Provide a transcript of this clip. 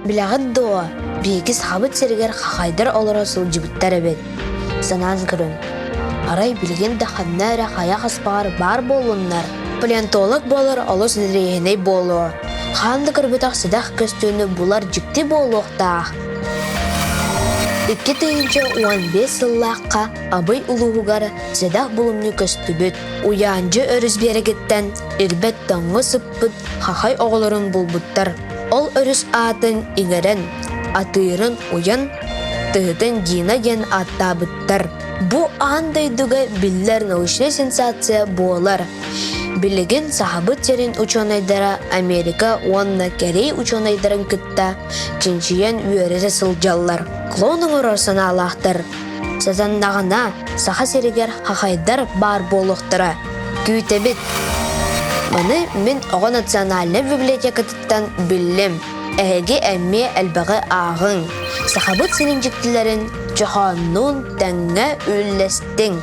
Билэҕит дуо, биһиги Сахабыт сиригэр хахайдар олоро сылдьыбыттар эбит. Санаан көрүҥ, арай билигин да ханна эрэ хайа хаспаҕар баар буоллуннар, палеонтолог буолар олус интэриэһинэй буолуо. Хаан да көрбөтөх сэдэх көстүүнү булар дьикти буолуохтаах. 2015 сыллаахха Абый улууһугар сэдэх булумньу көстүбүт. Уйаандьы өрүс биэрэгиттэн ирбэт тоҥҥо сыппыт хахай оҕолорун булбуттар. Ол өрүс аатын иҥэрэн, атыырын уйан, тыһытын Дина диэн ааттаабыттар. Бу аан дойдуга биллэр научнай сенсация буолар. Билигин Сахабыт сирин учуонайдара Америка уонна Кэрий учуонайдарын кытта чинчийэн үөрэтэ сылдьаллар. Клон оҥорор санаалаахтар. Сатаннаҕына, Саха сиригэр хахайдар баар буолуохтара. Күүтэбит. Маны мин оҕо национальнай библиотекатыттан биллим. Эһиги эмиэ элбэҕи ааҕыҥ. Сахабыт сирин дьиктилэрин чохооннуун тэҥҥэ үллэстиҥ.